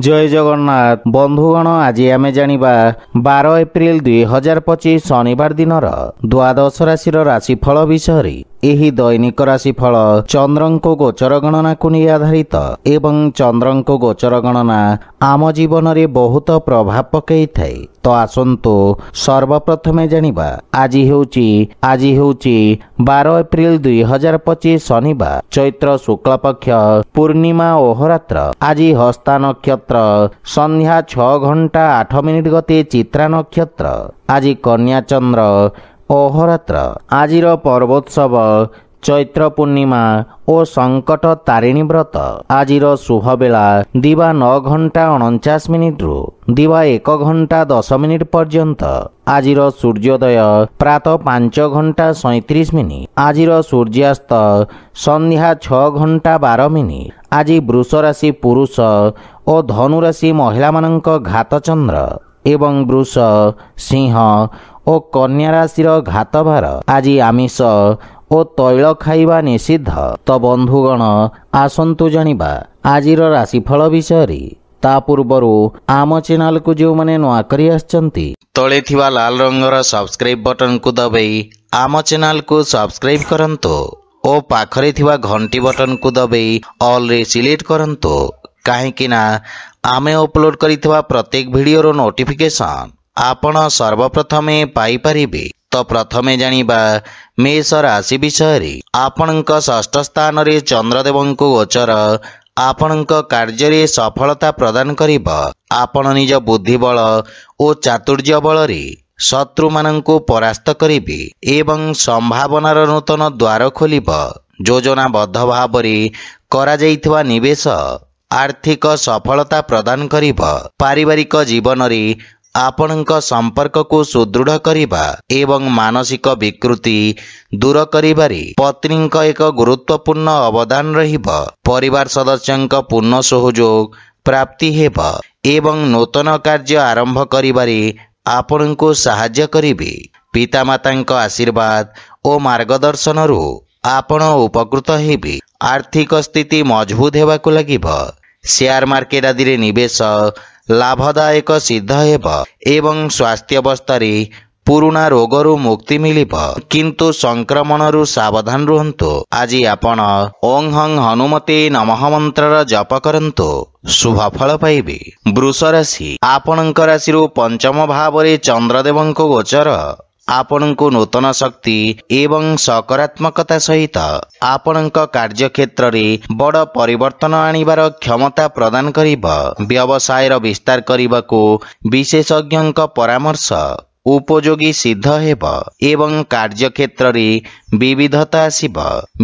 ଜୟ ଜଗନ୍ନାଥ ବନ୍ଧୁଗଣ, ଆଜି ଆମେ ଜାଣିବା 12 ଏପ୍ରିଲ 2025 ଶନିବାର ଦିନର ଦ୍ୱାଦଶ ରାଶିର ରାଶିଫଳ ବିଷୟରେ। ଏହି ଦୈନିକ ରାଶିଫଳ ଚନ୍ଦ୍ରଙ୍କ ଗୋଚର ଗଣନାକୁ ନେଇ ଆଧାରିତ ଏବଂ ଚନ୍ଦ୍ରଙ୍କ ଗୋଚର ଗଣନା ଆମ ଜୀବନରେ ବହୁତ ପ୍ରଭାବ ପକାଇଥାଏ। ତ ଆସନ୍ତୁ ସର୍ବପ୍ରଥମେ ଜାଣିବା, ଆଜି ହେଉଛି 12 ଏପ୍ରିଲ 2025 ଶନିବାର, ଚୈତ୍ର ଶୁକ୍ଳପକ୍ଷ ପୂର୍ଣ୍ଣିମା ଓହରାତ୍ର। ଆଜି ହସ୍ତା ନକ୍ଷତ୍ର, ସନ୍ଧ୍ୟା 6 ଘଣ୍ଟା 8 ମିନିଟ୍ ଗତି ଚିତ୍ରା ନକ୍ଷତ୍ର। ଆଜି କନ୍ୟା ଚନ୍ଦ୍ର ଅହୋରାତ୍ର। ଆଜିର ପର୍ବୋତ୍ସବ ଚୈତ୍ର ପୂର୍ଣ୍ଣିମା ଓ ସଙ୍କଟ ତାରିଣୀ ବ୍ରତ। ଆଜିର ଶୁଭ ବେଳା ଦିବା 9 ଘଣ୍ଟା 49 ମିନିଟରୁ ଦିବା 1 ଘଣ୍ଟା 10 ମିନିଟ୍ ପର୍ଯ୍ୟନ୍ତ। ଆଜିର ସୂର୍ଯ୍ୟୋଦୟ ପ୍ରାତଃ 5 ଘଣ୍ଟା 37 ମିନିଟ୍। ଆଜିର ସୂର୍ଯ୍ୟାସ୍ତ ସନ୍ଧ୍ୟା 6 ଘଣ୍ଟା 12 ମିନିଟ୍। ଆଜି ବୃଷ ରାଶି ପୁରୁଷ ଓ ଧନୁ ରାଶି ମହିଳାମାନଙ୍କ ଘାତଚନ୍ଦ୍ର ଏବଂ ବୃଷ, ସିଂହ ଓ କନ୍ୟା ରାଶିର ଘାତଭାର। ଆଜି ଆମିଷ ଓ ତୈଳ ଖାଇବା ନିଷିଦ୍ଧ। ତ ବନ୍ଧୁଗଣ, ଆସନ୍ତୁ ଜାଣିବା ଆଜିର ରାଶିଫଳ ବିଷୟରେ। ତା ପୂର୍ବରୁ ଆମ ଚ୍ୟାନେଲକୁ ଯେଉଁମାନେ ନୂଆ କରି ଆସିଛନ୍ତି, ତଳେ ଥିବା ଲାଲ ରଙ୍ଗର ସବସ୍କ୍ରାଇବ୍ ବଟନକୁ ଦବାଇ ଆମ ଚ୍ୟାନେଲକୁ ସବସ୍କ୍ରାଇବ୍ କରନ୍ତୁ ଓ ପାଖରେ ଥିବା ଘଣ୍ଟି ବଟନକୁ ଦବାଇ ଅଲରେ ସିଲେକ୍ଟ କରନ୍ତୁ, କାହିଁକି ନା ଆମେ ଅପଲୋଡ କରିଥିବା ପ୍ରତ୍ୟେକ ଭିଡ଼ିଓର ନୋଟିଫିକେସନ୍ ଆପଣ ସର୍ବପ୍ରଥମେ ପାଇପାରିବେ। ତ ପ୍ରଥମେ ଜାଣିବା ମେଷ ରାଶି ବିଷୟରେ। ଆପଣଙ୍କ ଷଷ୍ଠ ସ୍ଥାନରେ ଚନ୍ଦ୍ରଦେବଙ୍କୁ ଗୋଚର ଆପଣଙ୍କ କାର୍ଯ୍ୟରେ ସଫଳତା ପ୍ରଦାନ କରିବ। ଆପଣ ନିଜ ବୁଦ୍ଧିବଳ ଓ ଚାତୁର୍ଯ୍ୟ ବଳରେ ଶତ୍ରୁମାନଙ୍କୁ ପରାସ୍ତ କରିବେ ଏବଂ ସମ୍ଭାବନାର ନୂତନ ଦ୍ୱାର ଖୋଲିବ। ଯୋଜନାବଦ୍ଧ ଭାବରେ କରାଯାଇଥିବା ନିବେଶ ଆର୍ଥିକ ସଫଳତା ପ୍ରଦାନ କରିବ। ପାରିବାରିକ ଜୀବନରେ ଆପଣଙ୍କ ସମ୍ପର୍କକୁ ସୁଦୃଢ଼ କରିବା ଏବଂ ମାନସିକ ବିକୃତି ଦୂର କରିବାରେ ପତ୍ନୀଙ୍କ ଏକ ଗୁରୁତ୍ୱପୂର୍ଣ୍ଣ ଅବଦାନ ରହିବ। ପରିବାର ସଦସ୍ୟଙ୍କ ପୂର୍ଣ୍ଣ ସହଯୋଗ ପ୍ରାପ୍ତି ହେବ ଏବଂ ନୂତନ କାର୍ଯ୍ୟ ଆରମ୍ଭ କରିବାରେ ଆପଣଙ୍କୁ ସାହାଯ୍ୟ କରିବେ। ପିତାମାତାଙ୍କ ଆଶୀର୍ବାଦ ଓ ମାର୍ଗଦର୍ଶନରୁ ଆପଣ ଉପକୃତ ହେବେ। ଆର୍ଥିକ ସ୍ଥିତି ମଜବୁତ ହେବାକୁ ଲାଗିବ। ସେୟାର ମାର୍କେଟ ଆଦିରେ ନିବେଶ ଲାଭଦାୟକ ସିଦ୍ଧ ହେବ ଏବଂ ସ୍ୱାସ୍ଥ୍ୟାବସ୍ଥାରେ ପୁରୁଣା ରୋଗରୁ ମୁକ୍ତି ମିଳିବ, କିନ୍ତୁ ସଂକ୍ରମଣରୁ ସାବଧାନ ରୁହନ୍ତୁ। ଆଜି ଆପଣ ଓଂ ହଂ ହନୁମତେ ନମଃ ମନ୍ତ୍ରର ଜପ କରନ୍ତୁ, ଶୁଭ ଫଳ ପାଇବେ। ବୃଷ ରାଶି, ଆପଣଙ୍କ ରାଶିରୁ ପଞ୍ଚମ ଭାବରେ ଚନ୍ଦ୍ରଦେବଙ୍କ ଗୋଚର ଆପଣଙ୍କୁ ନୂତନ ଶକ୍ତି ଏବଂ ସକାରାତ୍ମକତା ସହିତ ଆପଣଙ୍କ କାର୍ଯ୍ୟକ୍ଷେତ୍ରରେ ବଡ଼ ପରିବର୍ତ୍ତନ ଆଣିବାର କ୍ଷମତା ପ୍ରଦାନ କରିବ। ବ୍ୟବସାୟର ବିସ୍ତାର କରିବାକୁ ବିଶେଷଜ୍ଞଙ୍କ ପରାମର୍ଶ ଉପଯୋଗୀ ସିଦ୍ଧ ହେବ ଏବଂ କାର୍ଯ୍ୟକ୍ଷେତ୍ରରେ ବିବିଧତା ଆସିବ।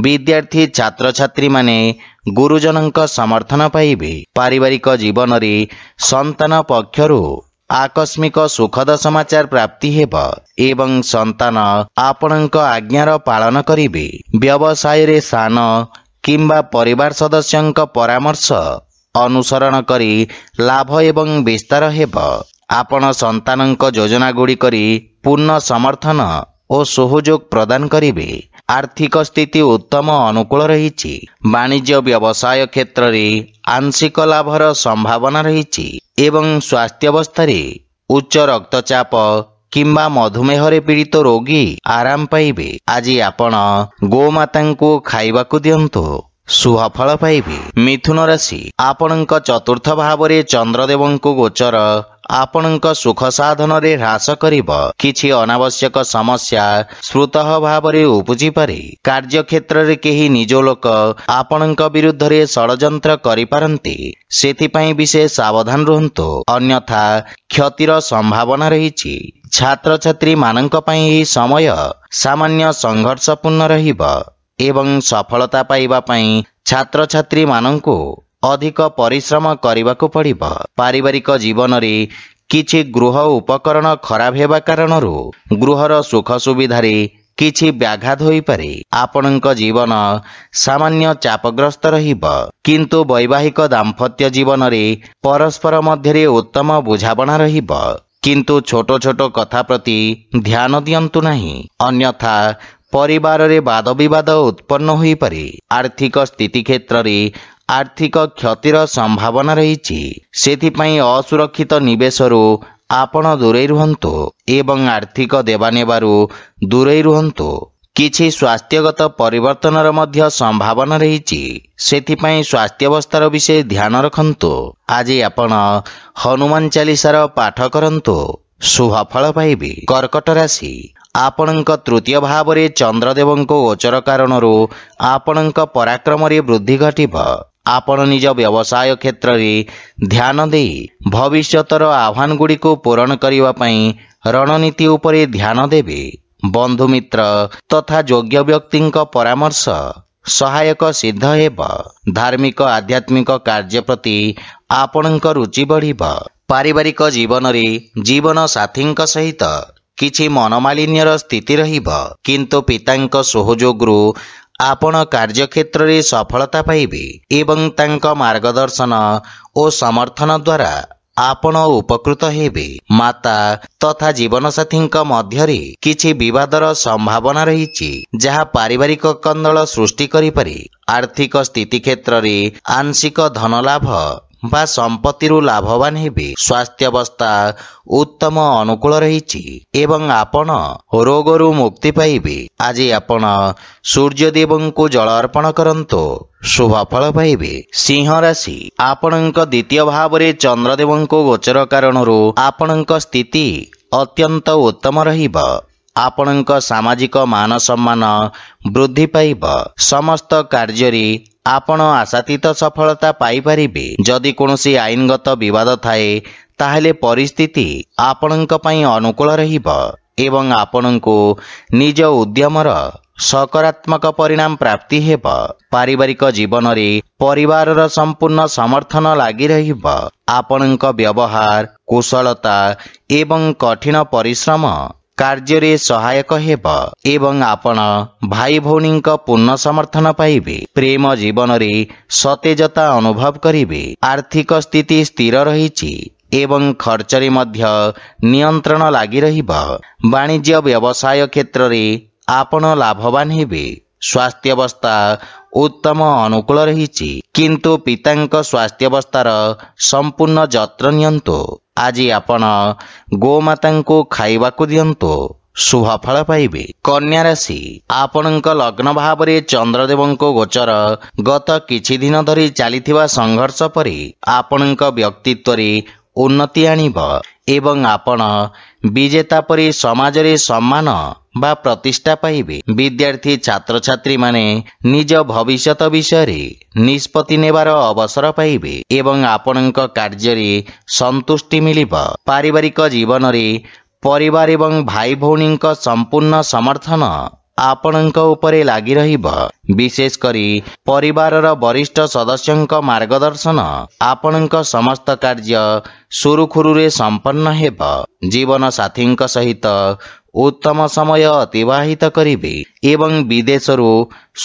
ବିଦ୍ୟାର୍ଥୀ ଛାତ୍ରଛାତ୍ରୀମାନେ ଗୁରୁଜନଙ୍କ ସମର୍ଥନ ପାଇବେ। ପାରିବାରିକ ଜୀବନରେ ସନ୍ତାନ ପକ୍ଷରୁ ଆକସ୍ମିକ ସୁଖଦ ସମାଚାର ପ୍ରାପ୍ତି ହେବ ଏବଂ ସନ୍ତାନ ଆପଣଙ୍କ ଆଜ୍ଞାର ପାଳନ କରିବେ। ବ୍ୟବସାୟରେ ସାନ କିମ୍ବା ପରିବାର ସଦସ୍ୟଙ୍କ ପରାମର୍ଶ ଅନୁସରଣ କରି ଲାଭ ଏବଂ ବିସ୍ତାର ହେବ। ଆପଣ ସନ୍ତାନଙ୍କ ଯୋଜନାଗୁଡ଼ିକରେ ପୂର୍ଣ୍ଣ ସମର୍ଥନ ଓ ସହଯୋଗ ପ୍ରଦାନ କରିବେ। ଆର୍ଥିକ ସ୍ଥିତି ଉତ୍ତମ ଅନୁକୂଳ ରହିଛି। ବାଣିଜ୍ୟ ବ୍ୟବସାୟ କ୍ଷେତ୍ରରେ ଆଂଶିକ ଲାଭର ସମ୍ଭାବନା ରହିଛି ଏବଂ ସ୍ୱାସ୍ଥ୍ୟାବସ୍ଥାରେ ଉଚ୍ଚ ରକ୍ତଚାପ କିମ୍ବା ମଧୁମେହରେ ପୀଡ଼ିତ ରୋଗୀ ଆରାମ ପାଇବେ। ଆଜି ଆପଣ ଗୋମାତାଙ୍କୁ ଖାଇବାକୁ ଦିଅନ୍ତୁ, ଶୁଭ ଫଳ ପାଇବେ। ମିଥୁନ ରାଶି, ଆପଣଙ୍କ ଚତୁର୍ଥ ଭାବରେ ଚନ୍ଦ୍ରଦେବଙ୍କୁ ଗୋଚର ଆପଣଙ୍କ ସୁଖ ସାଧନରେ ହ୍ରାସ କରିବ। କିଛି ଅନାବଶ୍ୟକ ସମସ୍ୟା ସ୍ଫୁର୍ତ୍ତଃ ଭାବରେ ଉପୁଜିପାରେ। କାର୍ଯ୍ୟକ୍ଷେତ୍ରରେ କେହି ନିଜ ଲୋକ ଆପଣଙ୍କ ବିରୁଦ୍ଧରେ ଷଡ଼ଯନ୍ତ୍ର କରିପାରନ୍ତି, ସେଥିପାଇଁ ବିଶେଷ ସାବଧାନ ରୁହନ୍ତୁ, ଅନ୍ୟଥା କ୍ଷତିର ସମ୍ଭାବନା ରହିଛି। ଛାତ୍ରଛାତ୍ରୀମାନଙ୍କ ପାଇଁ ଏହି ସମୟ ସାମାନ୍ୟ ସଂଘର୍ଷପୂର୍ଣ୍ଣ ରହିବ ଏବଂ ସଫଳତା ପାଇବା ପାଇଁ ଛାତ୍ରଛାତ୍ରୀମାନଙ୍କୁ ଅଧିକ ପରିଶ୍ରମ କରିବାକୁ ପଡ଼ିବ। ପାରିବାରିକ ଜୀବନରେ କିଛି ଗୃହ ଉପକରଣ ଖରାପ ହେବା କାରଣରୁ ଗୃହର ସୁଖ ସୁବିଧାରେ କିଛି ବ୍ୟାଘାତ ହୋଇପାରେ। ଆପଣଙ୍କ ଜୀବନ ସାମାନ୍ୟ ଚାପଗ୍ରସ୍ତ ରହିବ, କିନ୍ତୁ ବୈବାହିକ ଦାମ୍ପତ୍ୟ ଜୀବନରେ ପରସ୍ପର ମଧ୍ୟରେ ଉତ୍ତମ ବୁଝାମଣା ରହିବ। କିନ୍ତୁ ଛୋଟ ଛୋଟ କଥା ପ୍ରତି ଧ୍ୟାନ ଦିଅନ୍ତୁ ନାହିଁ, ଅନ୍ୟଥା ପରିବାରରେ ବାଦ ବିବାଦ ଉତ୍ପନ୍ନ ହୋଇପାରେ। ଆର୍ଥିକ ସ୍ଥିତି କ୍ଷେତ୍ରରେ ଆର୍ଥିକ କ୍ଷତିର ସମ୍ଭାବନା ରହିଛି। ସେଥିପାଇଁ ଅସୁରକ୍ଷିତ ନିବେଶରୁ ଆପଣ ଦୂରେଇ ରୁହନ୍ତୁ ଏବଂ ଆର୍ଥିକ ଦେବା ନେବାରୁ ଦୂରେଇ ରୁହନ୍ତୁ। କିଛି ସ୍ୱାସ୍ଥ୍ୟଗତ ପରିବର୍ତ୍ତନର ମଧ୍ୟ ସମ୍ଭାବନା ରହିଛି, ସେଥିପାଇଁ ସ୍ୱାସ୍ଥ୍ୟାବସ୍ଥାର ବିଶେଷ ଧ୍ୟାନ ରଖନ୍ତୁ। ଆଜି ଆପଣ ହନୁମାନ ଚାଳିଶାର ପାଠ କରନ୍ତୁ, ଶୁଭ ଫଳ ପାଇବେ। କର୍କଟ ରାଶି, ଆପଣଙ୍କ ତୃତୀୟ ଭାବରେ ଚନ୍ଦ୍ରଦେବଙ୍କ ଗୋଚର କାରଣରୁ ଆପଣଙ୍କ ପରାକ୍ରମରେ ବୃଦ୍ଧି ଘଟିବ। ଆପଣ ନିଜ ବ୍ୟବସାୟ କ୍ଷେତ୍ରରେ ଧ୍ୟାନ ଦେଇ ଭବିଷ୍ୟତର ଆହ୍ୱାନଗୁଡ଼ିକୁ ପୂରଣ କରିବା ପାଇଁ ରଣନୀତି ଉପରେ ଧ୍ୟାନ ଦେବେ। ବନ୍ଧୁମିତ୍ର ତଥା ଯୋଗ୍ୟ ବ୍ୟକ୍ତିଙ୍କ ପରାମର୍ଶ ସହାୟକ ସିଦ୍ଧ ହେବ। ଧାର୍ମିକ ଆଧ୍ୟାତ୍ମିକ କାର୍ଯ୍ୟ ପ୍ରତି ଆପଣଙ୍କ ରୁଚି ବଢ଼ିବ। ପାରିବାରିକ ଜୀବନରେ ଜୀବନ ସାଥୀଙ୍କ ସହିତ କିଛି ମନମାଳିନ୍ୟର ସ୍ଥିତି ରହିବ, କିନ୍ତୁ ପିତାଙ୍କ ସହଯୋଗରୁ ଆପଣ କାର୍ଯ୍ୟକ୍ଷେତ୍ରରେ ସଫଳତା ପାଇବେ ଏବଂ ତାଙ୍କ ମାର୍ଗଦର୍ଶନ ଓ ସମର୍ଥନ ଦ୍ୱାରା ଆପଣ ଉପକୃତ ହେବେ। ମାତା ତଥା ଜୀବନସାଥୀଙ୍କ ମଧ୍ୟରେ କିଛି ବିବାଦର ସମ୍ଭାବନା ରହିଛି, ଯାହା ପାରିବାରିକ କନ୍ଦଳ ସୃଷ୍ଟି କରିପାରେ। ଆର୍ଥିକ ସ୍ଥିତି କ୍ଷେତ୍ରରେ ଆଂଶିକ ଧନଲାଭ ବା ସମ୍ପତ୍ତିରୁ ଲାଭବାନ ହେବେ। ସ୍ୱାସ୍ଥ୍ୟାବସ୍ଥା ଉତ୍ତମ ଅନୁକୂଳ ରହିଛି ଏବଂ ଆପଣ ରୋଗରୁ ମୁକ୍ତି ପାଇବେ। ଆଜି ଆପଣ ସୂର୍ଯ୍ୟଦେବଙ୍କୁ ଜଳ ଅର୍ପଣ କରନ୍ତୁ, ଶୁଭ ଫଳ ପାଇବେ। ସିଂହ ରାଶି, ଆପଣଙ୍କ ଦ୍ୱିତୀୟ ଭାବରେ ଚନ୍ଦ୍ରଦେବଙ୍କୁ ଗୋଚର କାରଣରୁ ଆପଣଙ୍କ ସ୍ଥିତି ଅତ୍ୟନ୍ତ ଉତ୍ତମ ରହିବ। ଆପଣଙ୍କ ସାମାଜିକ ମାନ ସମ୍ମାନ ବୃଦ୍ଧି ପାଇବ। ସମସ୍ତ କାର୍ଯ୍ୟରେ ଆପଣ ଆଶାତୀତ ସଫଳତା ପାଇପାରିବେ। ଯଦି କୌଣସି ଆଇନଗତ ବିବାଦ ଥାଏ, ତାହେଲେ ପରିସ୍ଥିତି ଆପଣଙ୍କ ପାଇଁ ଅନୁକୂଳ ରହିବ ଏବଂ ଆପଣଙ୍କୁ ନିଜ ଉଦ୍ୟମର ସକାରାତ୍ମକ ପରିଣାମ ପ୍ରାପ୍ତି ହେବ। ପାରିବାରିକ ଜୀବନରେ ପରିବାରର ସମ୍ପୂର୍ଣ୍ଣ ସମର୍ଥନ ଲାଗି ରହିବ। ଆପଣଙ୍କ ବ୍ୟବହାର କୁଶଳତା ଏବଂ କଠିନ ପରିଶ୍ରମ କାର୍ଯ୍ୟରେ ସହାୟକ ହେବ ଏବଂ ଆପଣ ଭାଇ ଭଉଣୀଙ୍କ ପୂର୍ଣ୍ଣ ସମର୍ଥନ ପାଇବେ। ପ୍ରେମ ଜୀବନରେ ସତେଜତା ଅନୁଭବ କରିବେ। ଆର୍ଥିକ ସ୍ଥିତି ସ୍ଥିର ରହିଛି ଏବଂ ଖର୍ଚ୍ଚରେ ମଧ୍ୟ ନିୟନ୍ତ୍ରଣ ଲାଗି ରହିବ। ବାଣିଜ୍ୟ ବ୍ୟବସାୟ କ୍ଷେତ୍ରରେ ଆପଣ ଲାଭବାନ ହେବେ। ସ୍ୱାସ୍ଥ୍ୟାବସ୍ଥା ଉତ୍ତମ ଅନୁକୂଳ ରହିଛି, କିନ୍ତୁ ପିତାଙ୍କ ସ୍ୱାସ୍ଥ୍ୟାବସ୍ଥାର ସମ୍ପୂର୍ଣ୍ଣ ଯତ୍ନ ନିଅନ୍ତୁ। ଆଜି ଆପଣ ଗୋମାତାଙ୍କୁ ଖାଇବାକୁ ଦିଅନ୍ତୁ, ଶୁଭ ଫଳ ପାଇବେ। କନ୍ୟା ରାଶି, ଆପଣଙ୍କ ଲଗ୍ନ ଭାବରେ ଚନ୍ଦ୍ରଦେବଙ୍କ ଗୋଚର ଗତ କିଛି ଦିନ ଧରି ଚାଲିଥିବା ସଂଘର୍ଷ ପରେ ଆପଣଙ୍କ ବ୍ୟକ୍ତିତ୍ୱରେ ଉନ୍ନତି ଆଣିବ ଏବଂ ଆପଣ ବିଜେତା ପରି ସମାଜରେ ସମ୍ମାନ ବା ପ୍ରତିଷ୍ଠା ପାଇବେ। ବିଦ୍ୟାର୍ଥୀ ଛାତ୍ରଛାତ୍ରୀମାନେ ନିଜ ଭବିଷ୍ୟତ ବିଷୟରେ ନିଷ୍ପତ୍ତି ନେବାର ଅବସର ପାଇବେ ଏବଂ ଆପଣଙ୍କ କାର୍ଯ୍ୟରେ ସନ୍ତୁଷ୍ଟି ମିଳିବ। ପାରିବାରିକ ଜୀବନରେ ପରିବାର ଏବଂ ଭାଇ ଭଉଣୀଙ୍କ ସମ୍ପୂର୍ଣ୍ଣ ସମର୍ଥନ ଆପଣଙ୍କ ଉପରେ ଲାଗି ରହିବ। ବିଶେଷ କରି ପରିବାରର ବରିଷ୍ଠ ସଦସ୍ୟଙ୍କ ମାର୍ଗଦର୍ଶନ ଆପଣଙ୍କ ସମସ୍ତ କାର୍ଯ୍ୟ ସୁରୁଖୁରୁରେ ସମ୍ପନ୍ନ ହେବ। ଜୀବନ ସାଥୀଙ୍କ ସହିତ ଉତ୍ତମ ସମୟ ଅତିବାହିତ କରିବେ ଏବଂ ବିଦେଶରୁ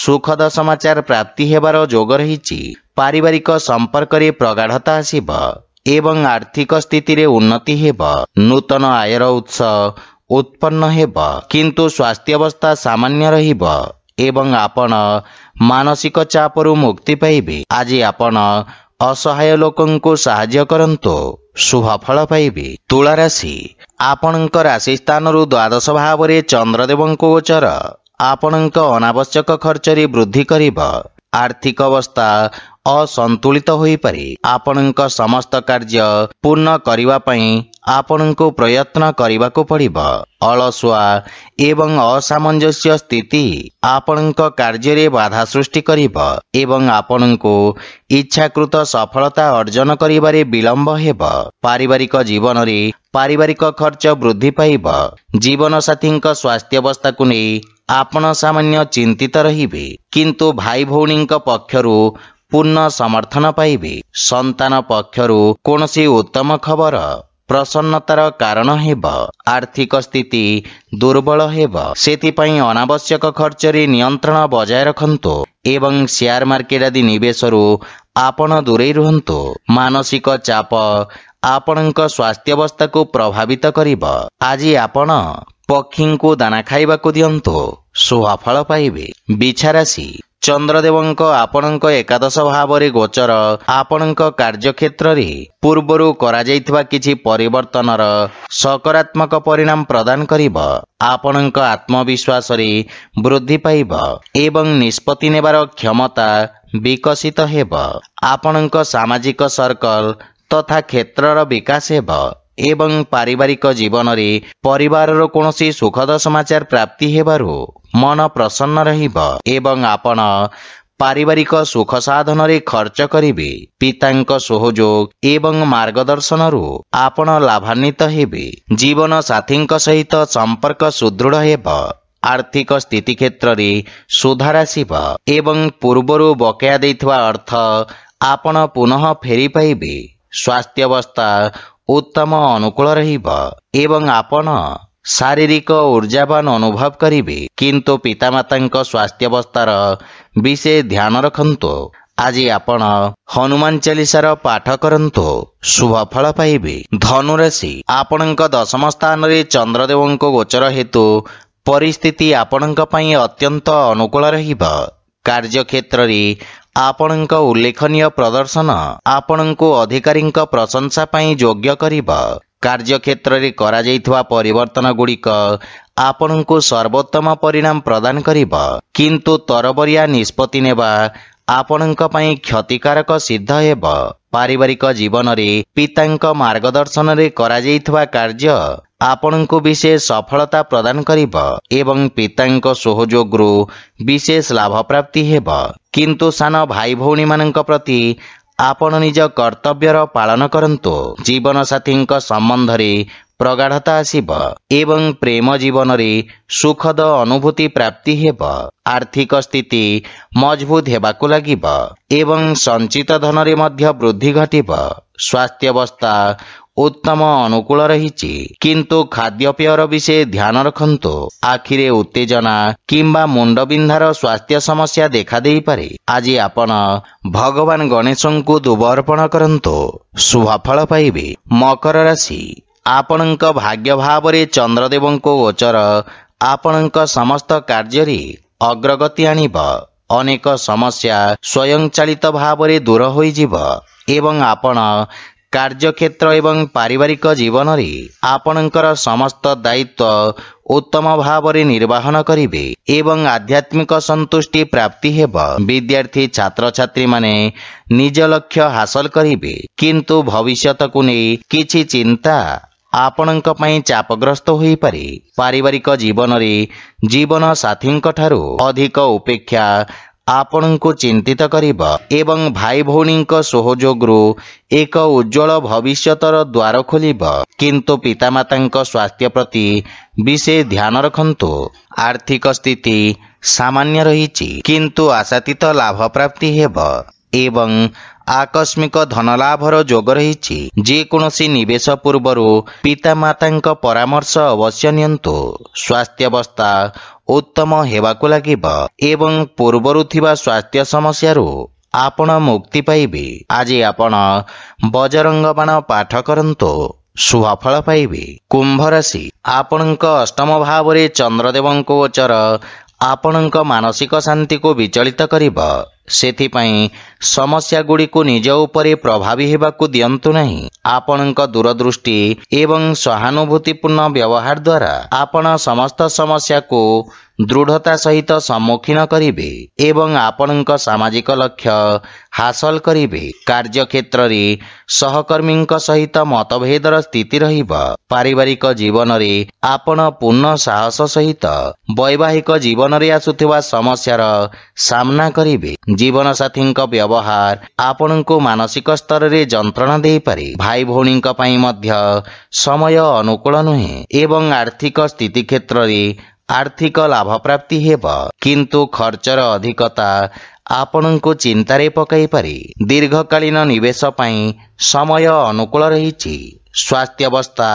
ସୁଖଦ ସମାଚାର ପ୍ରାପ୍ତି ହେବାର ଯୋଗ ରହିଛି। ପାରିବାରିକ ସମ୍ପର୍କରେ ପ୍ରଗାଢ଼ତା ଆସିବ ଏବଂ ଆର୍ଥିକ ସ୍ଥିତିରେ ଉନ୍ନତି ହେବ। ନୂତନ ଆୟର ଉତ୍ସ ଉତ୍ପନ୍ନ ହେବ, କିନ୍ତୁ ସ୍ୱାସ୍ଥ୍ୟାବସ୍ଥା ସାମାନ୍ୟ ରହିବ ଏବଂ ଆପଣ ମାନସିକ ଚାପରୁ ମୁକ୍ତି ପାଇବେ। ଆଜି ଆପଣ ଅସହାୟ ଲୋକଙ୍କୁ ସାହାଯ୍ୟ କରନ୍ତୁ, ଶୁଭ ଫଳ ପାଇବେ। ତୁଳା ରାଶି, ଆପଣଙ୍କ ରାଶି ସ୍ଥାନରୁ ଦ୍ୱାଦଶ ଭାବରେ ଚନ୍ଦ୍ରଦେବଙ୍କ ଗୋଚର ଆପଣଙ୍କ ଅନାବଶ୍ୟକ ଖର୍ଚ୍ଚରେ ବୃଦ୍ଧି କରିବ। ଆର୍ଥିକ ଅବସ୍ଥା ଅସନ୍ତୁଳିତ ହୋଇପାରେ। ଆପଣଙ୍କ ସମସ୍ତ କାର୍ଯ୍ୟ ପୂର୍ଣ୍ଣ କରିବା ପାଇଁ ଆପଣଙ୍କୁ ପ୍ରୟତ୍ନ କରିବାକୁ ପଡ଼ିବ। ଅଳସୁଆ ଏବଂ ଅସାମଞ୍ଜସ୍ୟ ସ୍ଥିତି ଆପଣଙ୍କ କାର୍ଯ୍ୟରେ ବାଧା ସୃଷ୍ଟି କରିବ ଏବଂ ଆପଣଙ୍କୁ ଇଚ୍ଛାକୃତ ସଫଳତା ଅର୍ଜନ କରିବାରେ ବିଳମ୍ବ ହେବ। ପାରିବାରିକ ଜୀବନରେ ପାରିବାରିକ ଖର୍ଚ୍ଚ ବୃଦ୍ଧି ପାଇବ। ଜୀବନସାଥୀଙ୍କ ସ୍ୱାସ୍ଥ୍ୟାବସ୍ଥାକୁ ନେଇ ଆପଣ ସାମାନ୍ୟ ଚିନ୍ତିତ ରହିବେ, କିନ୍ତୁ ଭାଇ ଭଉଣୀଙ୍କ ପକ୍ଷରୁ ପୂର୍ଣ୍ଣ ସମର୍ଥନ ପାଇବେ। ସନ୍ତାନ ପକ୍ଷରୁ କୌଣସି ଉତ୍ତମ ଖବର ପ୍ରସନ୍ନତାର କାରଣ ହେବ। ଆର୍ଥିକ ସ୍ଥିତି ଦୁର୍ବଳ ହେବ, ସେଥିପାଇଁ ଅନାବଶ୍ୟକ ଖର୍ଚ୍ଚରେ ନିୟନ୍ତ୍ରଣ ବଜାୟ ରଖନ୍ତୁ ଏବଂ ସେୟାର ମାର୍କେଟ ଆଦି ନିବେଶରୁ ଆପଣ ଦୂରେଇ ରୁହନ୍ତୁ। ମାନସିକ ଚାପ ଆପଣଙ୍କ ସ୍ୱାସ୍ଥ୍ୟାବସ୍ଥାକୁ ପ୍ରଭାବିତ କରିବ। ଆଜି ଆପଣ ପକ୍ଷୀଙ୍କୁ ଦାନା ଖାଇବାକୁ ଦିଅନ୍ତୁ, ଶୁଭ ଫଳ ପାଇବେ। ବିଛା ରାଶି, ଚନ୍ଦ୍ରଦେବଙ୍କ ଆପଣଙ୍କ ଏକାଦଶ ଭାବରେ ଗୋଚର ଆପଣଙ୍କ କାର୍ଯ୍ୟକ୍ଷେତ୍ରରେ ପୂର୍ବରୁ କରାଯାଇଥିବା କିଛି ପରିବର୍ତ୍ତନର ସକାରାତ୍ମକ ପରିଣାମ ପ୍ରଦାନ କରିବ। ଆପଣଙ୍କ ଆତ୍ମବିଶ୍ୱାସରେ ବୃଦ୍ଧି ପାଇବ ଏବଂ ନିଷ୍ପତ୍ତି ନେବାର କ୍ଷମତା ବିକଶିତ ହେବ। ଆପଣଙ୍କ ସାମାଜିକ ସର୍କଲ ତଥା କ୍ଷେତ୍ରର ବିକାଶ ହେବ ଏବଂ ପାରିବାରିକ ଜୀବନରେ ପରିବାରର କୌଣସି ସୁଖଦ ସମାଚାର ପ୍ରାପ୍ତି ହେବାରୁ ମନ ପ୍ରସନ୍ନ ରହିବ ଏବଂ ଆପଣ ପାରିବାରିକ ସୁଖ ସାଧନରେ ଖର୍ଚ୍ଚ କରିବେ। ପିତାଙ୍କ ସହଯୋଗ ଏବଂ ମାର୍ଗଦର୍ଶନରୁ ଆପଣ ଲାଭାନ୍ୱିତ ହେବେ। ଜୀବନ ସାଥୀଙ୍କ ସହିତ ସମ୍ପର୍କ ସୁଦୃଢ଼ ହେବ। ଆର୍ଥିକ ସ୍ଥିତି କ୍ଷେତ୍ରରେ ସୁଧାର ଆସିବ ଏବଂ ପୂର୍ବରୁ ବକେୟା ଦେଇଥିବା ଅର୍ଥ ଆପଣ ପୁନଃ ଫେରି ପାଇବେ। ସ୍ୱାସ୍ଥ୍ୟାବସ୍ଥା ଉତ୍ତମ ଅନୁକୂଳ ରହିବ ଏବଂ ଆପଣ ଶାରୀରିକ ଉର୍ଜାବାନ ଅନୁଭବ କରିବେ, କିନ୍ତୁ ପିତାମାତାଙ୍କ ସ୍ୱାସ୍ଥ୍ୟାବସ୍ଥାର ବିଶେଷ ଧ୍ୟାନ ରଖନ୍ତୁ। ଆଜି ଆପଣ ହନୁମାନ ଚାଳିଶାର ପାଠ କରନ୍ତୁ, ଶୁଭ ଫଳ ପାଇବେ। ଧନୁରାଶି, ଆପଣଙ୍କ ଦଶମ ସ୍ଥାନରେ ଚନ୍ଦ୍ରଦେବଙ୍କ ଗୋଚର ହେତୁ ପରିସ୍ଥିତି ଆପଣଙ୍କ ପାଇଁ ଅତ୍ୟନ୍ତ ଅନୁକୂଳ ରହିବ। କାର୍ଯ୍ୟକ୍ଷେତ୍ରରେ ଆପଣଙ୍କ ଉଲ୍ଲେଖନୀୟ ପ୍ରଦର୍ଶନ ଆପଣଙ୍କୁ ଅଧିକାରୀଙ୍କ ପ୍ରଶଂସା ପାଇଁ ଯୋଗ୍ୟ କରିବ। କାର୍ଯ୍ୟକ୍ଷେତ୍ରରେ କରାଯାଇଥିବା ପରିବର୍ତ୍ତନଗୁଡ଼ିକ ଆପଣଙ୍କୁ ସର୍ବୋତ୍ତମ ପରିଣାମ ପ୍ରଦାନ କରିବ, କିନ୍ତୁ ତରବରିଆ ନିଷ୍ପତ୍ତି ନେବା ଆପଣଙ୍କ ପାଇଁ କ୍ଷତିକାରକ ସିଦ୍ଧ ହେବ। ପାରିବାରିକ ଜୀବନରେ ପିତାଙ୍କ ମାର୍ଗଦର୍ଶନରେ କରାଯାଇଥିବା କାର୍ଯ୍ୟ ଆପଣଙ୍କୁ ବିଶେଷ ସଫଳତା ପ୍ରଦାନ କରିବ ଏବଂ ପିତାଙ୍କ ସହଯୋଗରୁ ବିଶେଷ ଲାଭ ପ୍ରାପ୍ତି ହେବ, କିନ୍ତୁ ସାନ ଭାଇ ଭଉଣୀମାନଙ୍କ ପ୍ରତି ଆପଣ ନିଜ କର୍ତ୍ତବ୍ୟର ପାଳନ କରନ୍ତୁ। ଜୀବନସାଥୀଙ୍କ ସମ୍ବନ୍ଧରେ ପ୍ରଗାଢ଼ତା ଆସିବ ଏବଂ ପ୍ରେମ ଜୀବନରେ ସୁଖଦ ଅନୁଭୂତି ପ୍ରାପ୍ତି ହେବ। ଆର୍ଥିକ ସ୍ଥିତି ମଜବୁତ ହେବାକୁ ଲାଗିବ ଏବଂ ସଞ୍ଚିତ ଧନରେ ମଧ୍ୟ ବୃଦ୍ଧି ଘଟିବ। ସ୍ୱାସ୍ଥ୍ୟାବସ୍ଥା ଉତ୍ତମ ଅନୁକୂଳ ରହିଛି, କିନ୍ତୁ ଖାଦ୍ୟପେୟର ବିଶେଷ ଧ୍ୟାନ ରଖନ୍ତୁ। ଆଖିରେ ଉତ୍ତେଜନା କିମ୍ବା ମୁଣ୍ଡବିନ୍ଧାର ସ୍ୱାସ୍ଥ୍ୟ ସମସ୍ୟା ଦେଖାଦେଇପାରେ। ଆଜି ଆପଣ ଭଗବାନ ଗଣେଶଙ୍କୁ ଦୁବ ଅର୍ପଣ କରନ୍ତୁ, ଶୁଭ ଫଳ ପାଇବେ। ମକର ରାଶି, ଆପଣଙ୍କ ଭାଗ୍ୟ ଭାବରେ ଚନ୍ଦ୍ରଦେବଙ୍କ ଗୋଚର ଆପଣଙ୍କ ସମସ୍ତ କାର୍ଯ୍ୟରେ ଅଗ୍ରଗତି ଆଣିବ। ଅନେକ ସମସ୍ୟା ସ୍ୱୟଂଚାଳିତ ଭାବରେ ଦୂର ହୋଇଯିବ ଏବଂ ଆପଣ କାର୍ଯ୍ୟକ୍ଷେତ୍ର ଏବଂ ପାରିବାରିକ ଜୀବନରେ ଆପଣଙ୍କର ସମସ୍ତ ଦାୟିତ୍ୱ ଉତ୍ତମ ଭାବରେ ନିର୍ବାହନ କରିବେ ଏବଂ ଆଧ୍ୟାତ୍ମିକ ସନ୍ତୁଷ୍ଟି ପ୍ରାପ୍ତି ହେବ। ବିଦ୍ୟାର୍ଥୀ ଛାତ୍ରଛାତ୍ରୀମାନେ ନିଜ ଲକ୍ଷ୍ୟ ହାସଲ କରିବେ, କିନ୍ତୁ ଭବିଷ୍ୟତକୁ ନେଇ କିଛି ଚିନ୍ତା ଆପଣଙ୍କ ପାଇଁ ଚାପଗ୍ରସ୍ତ ହୋଇପାରେ। ପାରିବାରିକ ଜୀବନରେ ଜୀବନ ସାଥୀଙ୍କ ଠାରୁ ଅଧିକ ଉପେକ୍ଷା ଆପଣଙ୍କୁ ଚିନ୍ତିତ କରିବ ଏବଂ ଭାଇ ଭଉଣୀଙ୍କ ସହଯୋଗରୁ ଏକ ଉଜ୍ଜ୍ୱଳ ଭବିଷ୍ୟତର ଦ୍ୱାର ଖୋଲିବ, କିନ୍ତୁ ପିତାମାତାଙ୍କ ସ୍ୱାସ୍ଥ୍ୟ ପ୍ରତି ବିଶେଷ ଧ୍ୟାନ ରଖନ୍ତୁ। ଆର୍ଥିକ ସ୍ଥିତି ସାମାନ୍ୟ ରହିଛି, କିନ୍ତୁ ଆଶାତୀତ ଲାଭ ପ୍ରାପ୍ତି ହେବ ଏବଂ ଆକସ୍ମିକ ଧନଲାଭର ଯୋଗ ରହିଛି। ଯେକୌଣସି ନିବେଶ ପୂର୍ବରୁ ପିତାମାତାଙ୍କ ପରାମର୍ଶ ଅବଶ୍ୟ ନିଅନ୍ତୁ। ସ୍ୱାସ୍ଥ୍ୟାବସ୍ଥା ଉତ୍ତମ ହେବାକୁ ଲାଗିବ ଏବଂ ପୂର୍ବରୁ ଥିବା ସ୍ୱାସ୍ଥ୍ୟ ସମସ୍ୟାରୁ ଆପଣ ମୁକ୍ତି ପାଇବେ। ଆଜି ଆପଣ ବଜରଙ୍ଗ ବାଣ ପାଠ କରନ୍ତୁ, ଶୁଭ ଫଳ ପାଇବେ। କୁମ୍ଭ ରାଶି, ଆପଣଙ୍କ ଅଷ୍ଟମ ଭାବରେ ଚନ୍ଦ୍ରଦେବଙ୍କ ଗୋଚର ଆପଣଙ୍କ ମାନସିକ ଶାନ୍ତିକୁ ବିଚଳିତ କରିବ। ସେଥିପାଇଁ ସମସ୍ୟାଗୁଡ଼ିକୁ ନିଜ ଉପରେ ପ୍ରଭାବୀ ହେବାକୁ ଦିଅନ୍ତୁ ନାହିଁ। ଆପଣଙ୍କ ଦୂରଦୃଷ୍ଟି ଏବଂ ସହାନୁଭୂତିପୂର୍ଣ୍ଣ ବ୍ୟବହାର ଦ୍ୱାରା ଆପଣ ସମସ୍ତ ସମସ୍ୟାକୁ ଦୃଢ଼ତା ସହିତ ସମ୍ମୁଖୀନ କରିବେ ଏବଂ ଆପଣଙ୍କ ସାମାଜିକ ଲକ୍ଷ୍ୟ ହାସଲ କରିବେ। କାର୍ଯ୍ୟକ୍ଷେତ୍ରରେ ସହକର୍ମୀଙ୍କ ସହିତ ମତଭେଦର ସ୍ଥିତି ରହିବ। ପାରିବାରିକ ଜୀବନରେ ଆପଣ ପୂର୍ଣ୍ଣ ସାହସ ସହିତ ବୈବାହିକ ଜୀବନରେ ଆସୁଥିବା ସମସ୍ୟାର ସାମ୍ନା କରିବେ। ଜୀବନସାଥୀଙ୍କ ବ୍ୟବହାର ଆପଣଙ୍କୁ ମାନସିକ ସ୍ତରରେ ଯନ୍ତ୍ରଣା ଦେଇପାରେ। ଭାଇ ଭଉଣୀଙ୍କ ପାଇଁ ମଧ୍ୟ ସମୟ ଅନୁକୂଳ ନୁହେଁ ଏବଂ ଆର୍ଥିକ ସ୍ଥିତି କ୍ଷେତ୍ରରେ ଆର୍ଥିକ ଲାଭ ପ୍ରାପ୍ତି ହେବ, କିନ୍ତୁ ଖର୍ଚ୍ଚର ଅଧିକତା ଆପଣଙ୍କୁ ଚିନ୍ତାରେ ପକାଇପାରେ। ଦୀର୍ଘକାଳୀନ ନିବେଶ ପାଇଁ ସମୟ ଅନୁକୂଳ ରହିଛି। ସ୍ୱାସ୍ଥ୍ୟାବସ୍ଥା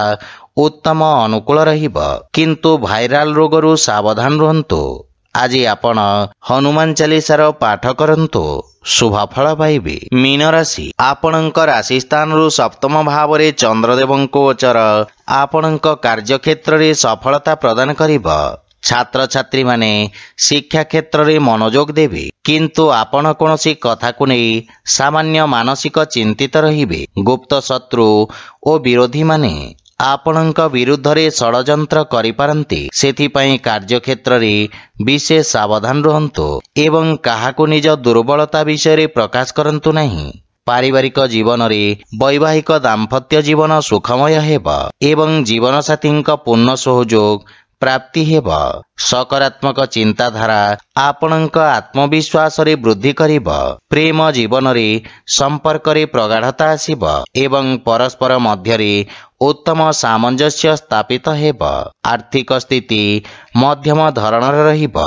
ଉତ୍ତମ ଅନୁକୂଳ ରହିବ, କିନ୍ତୁ ଭାଇରାଲ ରୋଗରୁ ସାବଧାନ ରୁହନ୍ତୁ। ଆଜି ଆପଣ ହନୁମାନ ଚାଳିଶାର ପାଠ କରନ୍ତୁ, ଶୁଭ ଫଳ ପାଇବେ। ମୀନ ରାଶି, ଆପଣଙ୍କ ରାଶି ସ୍ଥାନରୁ ସପ୍ତମ ଭାବରେ ଚନ୍ଦ୍ରଦେବଙ୍କ ଗୋଚର ଆପଣଙ୍କ କାର୍ଯ୍ୟକ୍ଷେତ୍ରରେ ସଫଳତା ପ୍ରଦାନ କରିବ। ଛାତ୍ରଛାତ୍ରୀମାନେ ଶିକ୍ଷା କ୍ଷେତ୍ରରେ ମନୋଯୋଗ ଦେବେ, କିନ୍ତୁ ଆପଣ କୌଣସି କଥାକୁ ନେଇ ସାମାନ୍ୟ ମାନସିକ ଚିନ୍ତିତ ରହିବେ। ଗୁପ୍ତ ଶତ୍ରୁ ଓ ବିରୋଧୀମାନେ ଆପଣଙ୍କ ବିରୁଦ୍ଧରେ ଷଡ଼ଯନ୍ତ୍ର କରିପାରନ୍ତି। ସେଥିପାଇଁ କାର୍ଯ୍ୟକ୍ଷେତ୍ରରେ ବିଶେଷ ସାବଧାନ ରୁହନ୍ତୁ ଏବଂ କାହାକୁ ନିଜ ଦୁର୍ବଳତା ବିଷୟରେ ପ୍ରକାଶ କରନ୍ତୁ ନାହିଁ। ପାରିବାରିକ ଜୀବନରେ ବୈବାହିକ ଦାମ୍ପତ୍ୟ ଜୀବନ ସୁଖମୟ ହେବ ଏବଂ ଜୀବନସାଥୀଙ୍କ ପୂର୍ଣ୍ଣ ସହଯୋଗ ପ୍ରାପ୍ତି ହେବ। ସକାରାତ୍ମକ ଚିନ୍ତାଧାରା ଆପଣଙ୍କ ଆତ୍ମବିଶ୍ୱାସରେ ବୃଦ୍ଧି କରିବ। ପ୍ରେମ ଜୀବନରେ ସମ୍ପର୍କରେ ପ୍ରଗାଢ଼ତା ଆସିବ ଏବଂ ପରସ୍ପର ମଧ୍ୟରେ ଉତ୍ତମ ସାମଞ୍ଜସ୍ୟ ସ୍ଥାପିତ ହେବ। ଆର୍ଥିକ ସ୍ଥିତି ମଧ୍ୟମ ଧରଣର ରହିବ,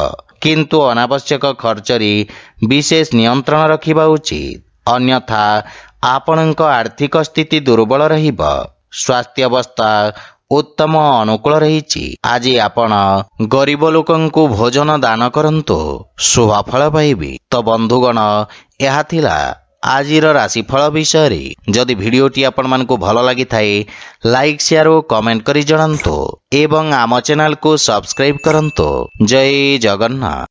କିନ୍ତୁ ଅନାବଶ୍ୟକ ଖର୍ଚ୍ଚରେ ବିଶେଷ ନିୟନ୍ତ୍ରଣ ରଖିବା ଉଚିତ, ଅନ୍ୟଥା ଆପଣଙ୍କ ଆର୍ଥିକ ସ୍ଥିତି ଦୁର୍ବଳ ରହିବ। ସ୍ୱାସ୍ଥ୍ୟାବସ୍ଥା ଉତ୍ତମ ଅନୁକୂଳ ରହିଛି। ଆଜି ଆପଣ ଗରିବ ଲୋକଙ୍କୁ ଭୋଜନ ଦାନ କରନ୍ତୁ, ଶୁଭ ଫଳ ପାଇବେ। ତ ବନ୍ଧୁଗଣ, ଏହା ଥିଲା ଆଜିର ରାଶିଫଳ ବିଷୟରେ। ଯଦି ଭିଡ଼ିଓଟି ଆପଣମାନଙ୍କୁ ଭଲ ଲାଗିଥାଏ, ଲାଇକ୍, ସେୟାର ଓ କମେଣ୍ଟ କରି ଜଣାନ୍ତୁ ଏବଂ ଆମ ଚ୍ୟାନେଲକୁ ସବସ୍କ୍ରାଇବ୍ କରନ୍ତୁ। ଜୟ ଜଗନ୍ନାଥ।